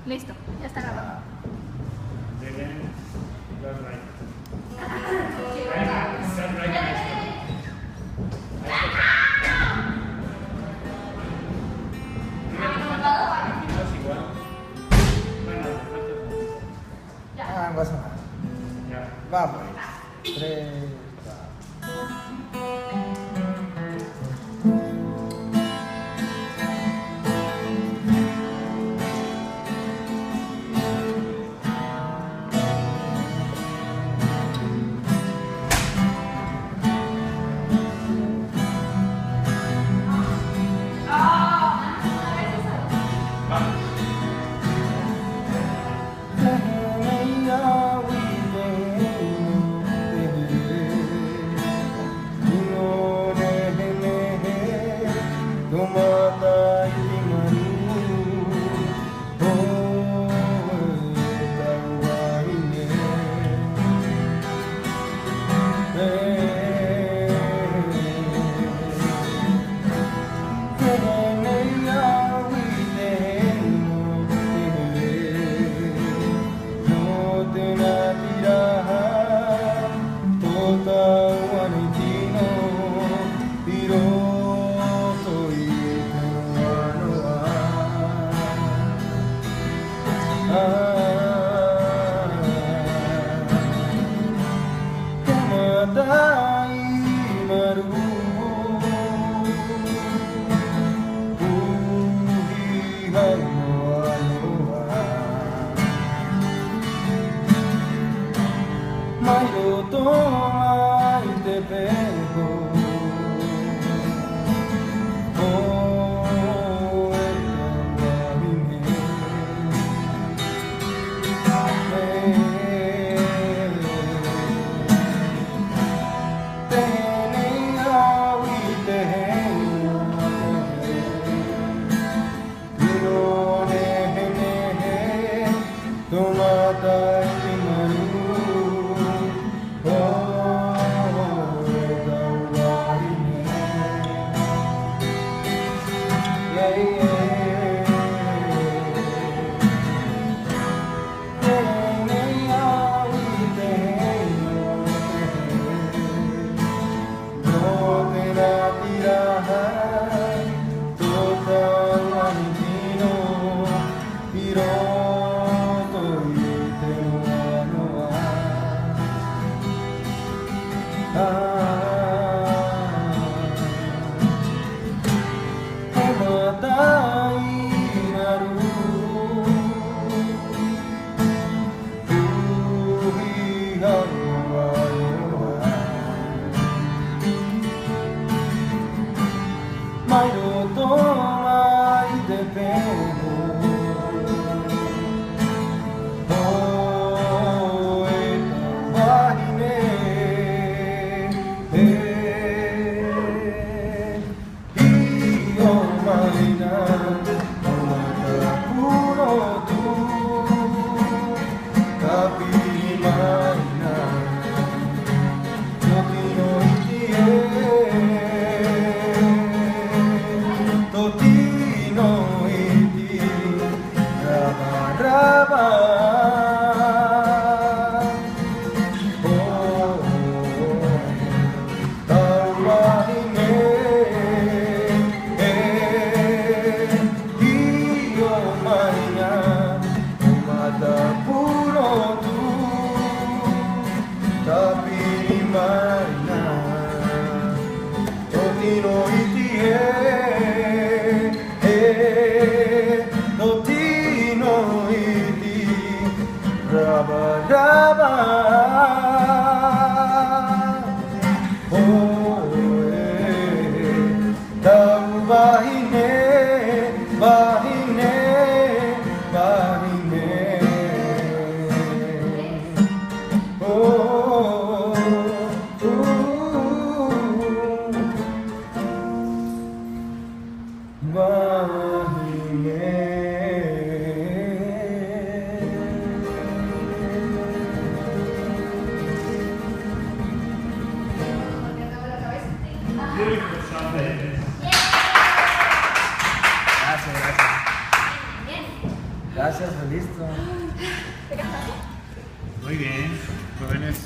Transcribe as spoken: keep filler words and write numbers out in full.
Listo, ya está grabado. Then, left, right. Ah, no pasa nada. Vamos. Tres, cuatro. Nō te nā tira, tō tāua nei tino, i roto i te noa noa. Ā, te mata i maru, puhi hau noa noa. Mai roto mai te peho, ʻoe te vahine. Teie nei au i te hei. Tino nehenehe, tō mata i te maru, ʻoe tau vahine. Yeah, yeah. Teie nei au i te hei, nō te hei. Nō te nā tira, tō tāua nei tino, i roto i te noa noa. Ā, he mata i maru. Puhi hau noa noa. Mai roto mai te peho, ʻoe tau vahine. E. Hiʻo mai na, ʻo Matapurotu, tāpiri mai na, tō tino iti ē, tō tino iti, rava, rava. Oh, oh, oh. Tau vahine, e, hiʻo mai na, ʻo Matapurotu, tāpiri mai na, tō tino iti ē, e, tō tino iti, rava, rava. Oh, e, tau vahine, vahine, vahine. Oh, oh, oh, oh. Vahine. Gracias, feliz. Muy bien, jóvenes.